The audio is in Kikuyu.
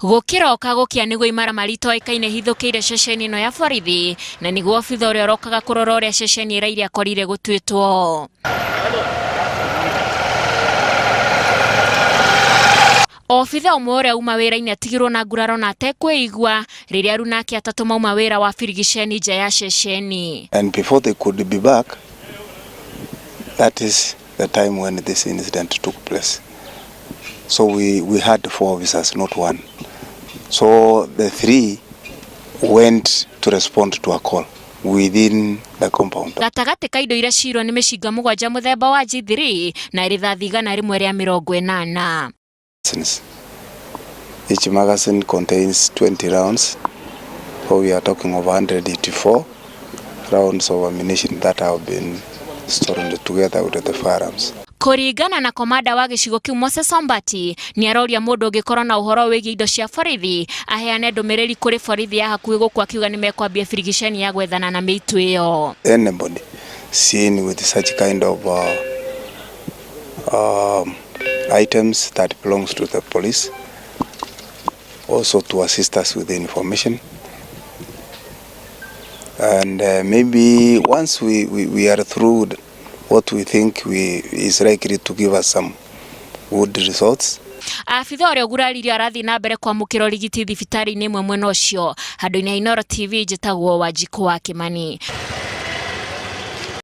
Gũkĩroka gũkĩa nĩguo imaramari itoĩkaine hithũkĩire ceceni ĩno ya borithi na nĩguo obitha ũrĩa ũrokaga kũrora ũrĩa ceceni ĩraire akorire gũtuĩtwo. Obitha ũmwe ũrĩa uma wĩra-inĩ atigirwo na nguraro na atekwĩigua rĩrĩa aruna ake atatũ mauma wĩra wa birigiceni nja ya ceceni. And before they could be back, that is the time when this incident took place. So we had four officers, not one. So the three went to respond to a call within the compound. Gatagatĩ ka indo iria ciirwo nĩ mĩcinga mũgwanja mũthemba wa G3 na rithathi 180. Each magazine contains 20 rounds, so we are talking of 184 rounds of ammunition that have been stolen together with the firearms. Kũringana na komanda wa gĩcigo kĩu Moses Ombati, nĩ aroria mũndũ ũngĩkorwo na ũhoro wĩgiĩ indo cia borithi aheane ndũmĩrĩri kũrĩ borithi ya hakuhĩ gũkũ akiuga nĩ mekwambia birigiceni ya gwethana na mĩitũ ĩyo. Anybody seen with such kind of items that belongs to the police, also to assist us with the information. And maybe once we are through what we think is likely to give us some good results. Abitha ũrĩa ũguraririo arathiĩ na mbere kwamũkĩra ũrigiti thibitarĩ-inĩ ĩmwe mwena ũcio. Handũ-inĩ ha Inooro TV, njĩtagwo Wanjikũ wa Kĩmani.